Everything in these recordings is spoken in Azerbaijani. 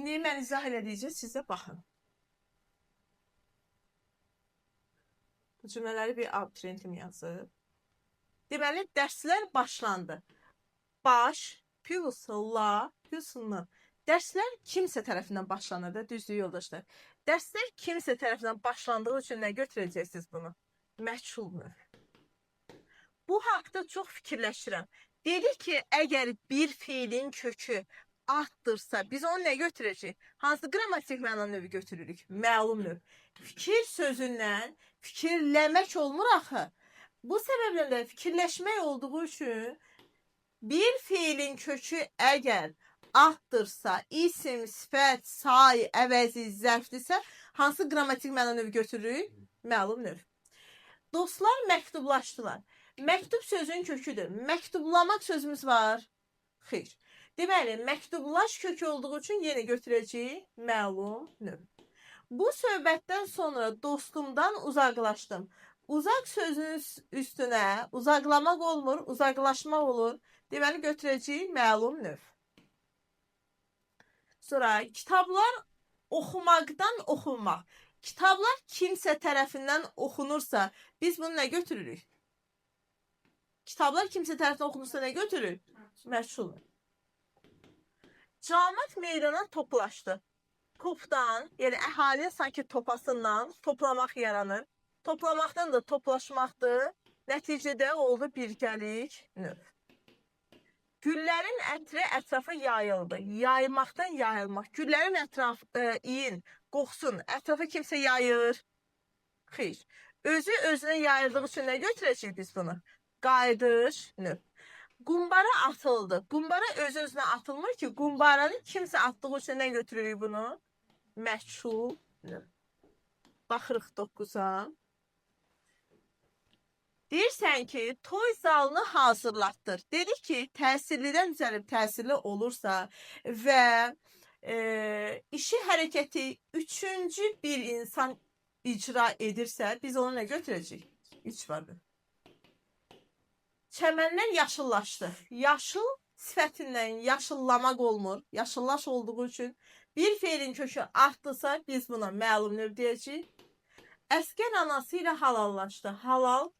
İndi mən izah elədikcə siz də baxın. Bu cümlələri bir abituriyentim yazıb. Deməli, dərslər başlandı. Baş, plus la, plus n. Dərslər kimsə tərəfindən başlanır da, düzdür yoldaşlar. Dərslər kimsə tərəfindən başlandığı üçün nə götürəcəksiniz bunu? Məchul növ. Bu haqda çox fikirləşirəm. Dedi ki, əgər bir feilin kökü atdırsa, biz onu nə götürəcəyik? Hansı qrammatik məna növü götürürük? Məlum növ. Fikir sözündən fikirləmək olmur axı. Bu səbəblə də fikirləşmək olduğu üçün bir feilin kökü əgər atdırsa, isim, sifət, say, əvəzi, zərfdirsə, hansı qrammatik məna növü götürürük? Məlum növ. Dostlar məktublaşdılar. Məktub sözünün köküdür. Məktublamaq sözümüz var? Xeyr. Deməli, məktublaş kökü olduğu üçün yenə götürəcəyik məlum növ. Bu söhbətdən sonra dostumdan uzaqlaşdım. Uzaq sözünün üstünə uzaqlamaq olmur, uzaqlaşmaq olur. Deməli, götürəcəyik məlum növ. Sonra kitablar oxumaqdan oxunmaq. Kitablar kimsə tərəfindən oxunursa, biz bunu nə götürürük? Kitablar kimsə tərəfindən oxunursa nə götürürük? Məchul. Camaat meydana toplaşdı. Topdan, yəni əhalinin sanki topasından toplamaq yaranır. Toplamaqdan da toplaşmaqdır. Nəticədə oldu birgəlik növ. Güllərin ətri ətrafa yayıldı. Yaymaqdan yayılmaq. Güllərin ətraf iyin, qoxusun ətrafa kimsə yayır? Xeyr. Özü özünə yayıldığı üçün nə götürəcəyik biz bunu? Qayıdış növ. Qumbara atıldı. Qumbara öz-özünə atılmır ki, qumbaranı kimsə atdığı üçün nə götürürük bunu? Məchul növ. Baxırıq 9-a. Deyirsən ki, toy zalını hazırlatdır. Dedi ki, təsirlidən düzəlib təsirli olursa və işi hərəkəti üçüncü bir insan icra edirsə, biz onu nə götürəcəyik? 3 var. Çəmənlər yaşıllaşdı. Yaşıl sifətindən yaşıllamaq olmur. Yaşıllaş olduğu üçün bir feilin kökü artdısa, biz buna məlum növ deyəcəyik. Əsgər anası ilə halallaşdı. Halal,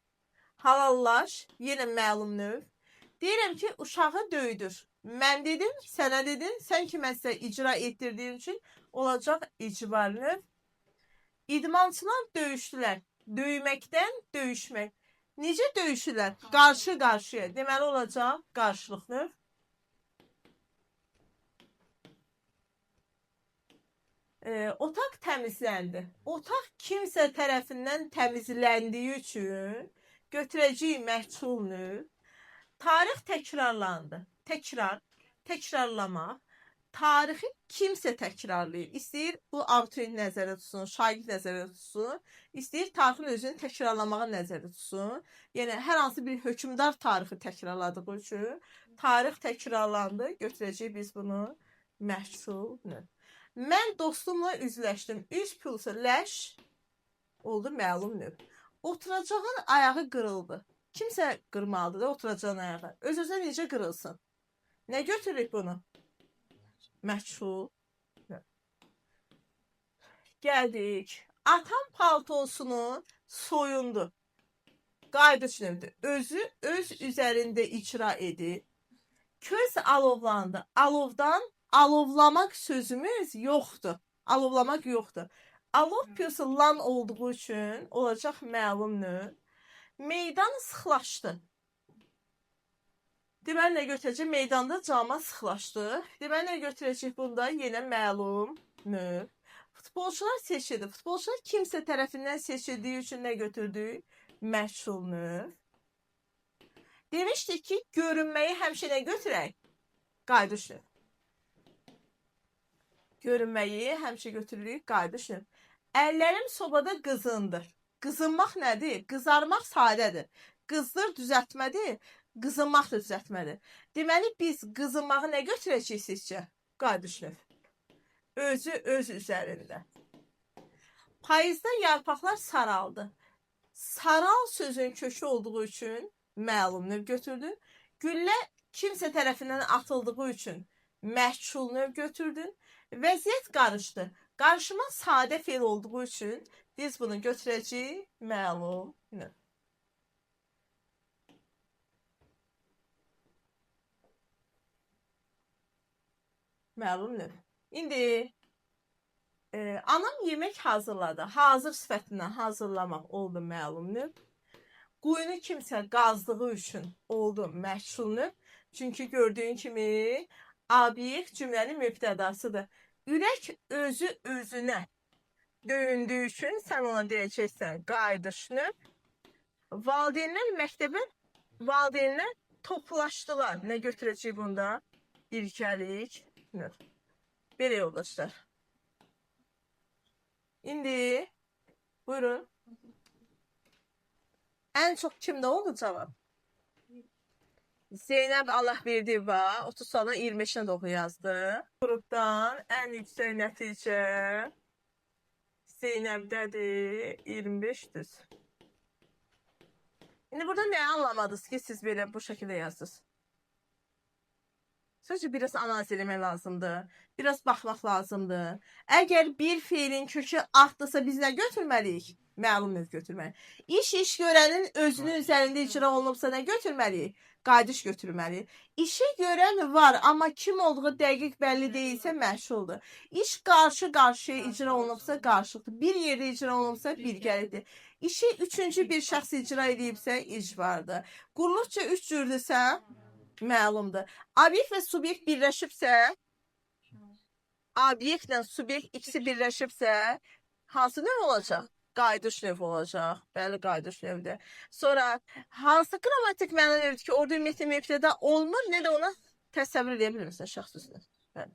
halallaş, yenə məlum növ. Deyirəm ki, uşağı döydür. Mən dedim, sənə dedim, sən kiməsə icra etdirdiyin üçün olacaq icbar növ. İdmançılar döyüşdülər. Döyməkdən döyüşmək. Necə döyüşürlər? Qarşı qarşıya. Deməli olacaq qarşılıq növ. Otaq təmizləndi. Otaq kimsə tərəfindən təmizləndiyi üçün götürəcəyik məhsul növ. Tarix təkrarlandı. Təkrar, təkrarlamaq. Tarixi kimsə təkrarlayır. İstəyir bu abituriyent nəzərdə tutsun, şagird nəzərdə tutsun, istəyir tarixin özünü təkrarlamağı nəzərdə tutsun. Yəni hər hansı bir hökmdar tarixi təkrarladığı üçün tarix təkrarlandı. Götürəcəyik biz bunu məhsul növ. Mən dostumla üzləşdim. Üz pulsa ləş oldu məlum növ. Oturacağın ayağı qırıldı. Kimsə qırmalıdır da oturacağın ayağı. Öz-özünə necə qırılsın? Nə götürürük bunu? Məchul. Gəldik. Atam paltosunu soyundu. Qayıdış növdür. Özü öz üzərində icra edir. Köz alovlandı. Alovdan alovlamaq sözümüz yoxdur. Alovlamaq yoxdur. Alov piyası lan olduğu üçün olacaq məlum növ. Meydan sıxlaşdı. Deməli nə götürəcək? Meydanda cama sıxlaşdı. Deməli nə götürəcək bunda? Yenə məlum növ. Futbolçular seçildi. Futbolçular kimsə tərəfindən seçildiyi üçün nə götürdük? Məchul növ. Demişdik ki, görünməyi həmişə nə götürək? Qayıdış növ. Görünməyi həmişə götürürük qayıdış növ. Əllərim sobada qızındı. Qızınmaq nədir? Qızarmaq sadədir. Qızdır düzəltmədir. Qızınmaq da düzəltmədir. Deməli biz qızınmağı nə götürəcəyik sizcə? Qayıdış növ. Özü öz üzərində. Payızda yarpaqlar saraldı. Saral sözün kökü olduğu üçün məlum növ götürdün. Güllə kimsə tərəfindən atıldığı üçün məhçul növ götürdün. Vəziyyət qarışdı. Qarışma sadə feil olduğu üçün biz bunu götürəcəyik məlum növ. Məlum növ. İndi anam yemək hazırladı. Hazır sifətindən hazırlamaq oldu məlum növ. Quyunu kimsə qazdığı üçün oldu məhsul növ. Çünki gördüyün kimi obyekt cümlənin mübtədasıdır. Ürək özü özünə döyündüyü üçün sən ona deyəcəksən qayıdış növ. Valideynlər məktəbə, valideynlər toplaşdılar. Nə götürəcək bunda? İlkəlik növ. Belə yoldaşlar. İndi buyurun. Ən çox kimdə oldu cavab? Zeynəb Allahverdiyeva 30 sualdan 25-nə doğru yazdı. Qrupdan ən yüksək nəticə Zeynəbdədir, 25 düz. İndi burada nə anlamadınız ki, siz belə bu şəkildə yazdınız? Sadəcə biraz analiz eləmək lazımdır. Biraz baxmaq lazımdır. Əgər bir feilin kökü artdısa biz nə götürməliyik? Məlum növ götürməliyik. İş görənin özünün üzərində icra olunubsa nə götürməliyik? Qayıdış götürməliyik. İşi görən var, amma kim olduğu dəqiq bəlli deyilsə məchuldur. İş qarşı-qarşıya icra olunubsa qarşılıqdır. Bir yerdə icra olunubsa birgəlikdir. İşi üçüncü bir şəxs icra edibsə icbardır. Quruluşca üç cürdürsə məlumdur. Obyekt və subyekt birləşibsə, obyektlə subyekt ikisi birləşibsə, hansı növ olacaq? Qayıdış növ olacaq. Bəli, qayıdış növdür. Sonra hansı qrammatik məna növdür ki, orada ümumiyyətlə mübtəda olmur, nə də ona təsəvvür edə bilmirsən şəxs üzrə. Bəli.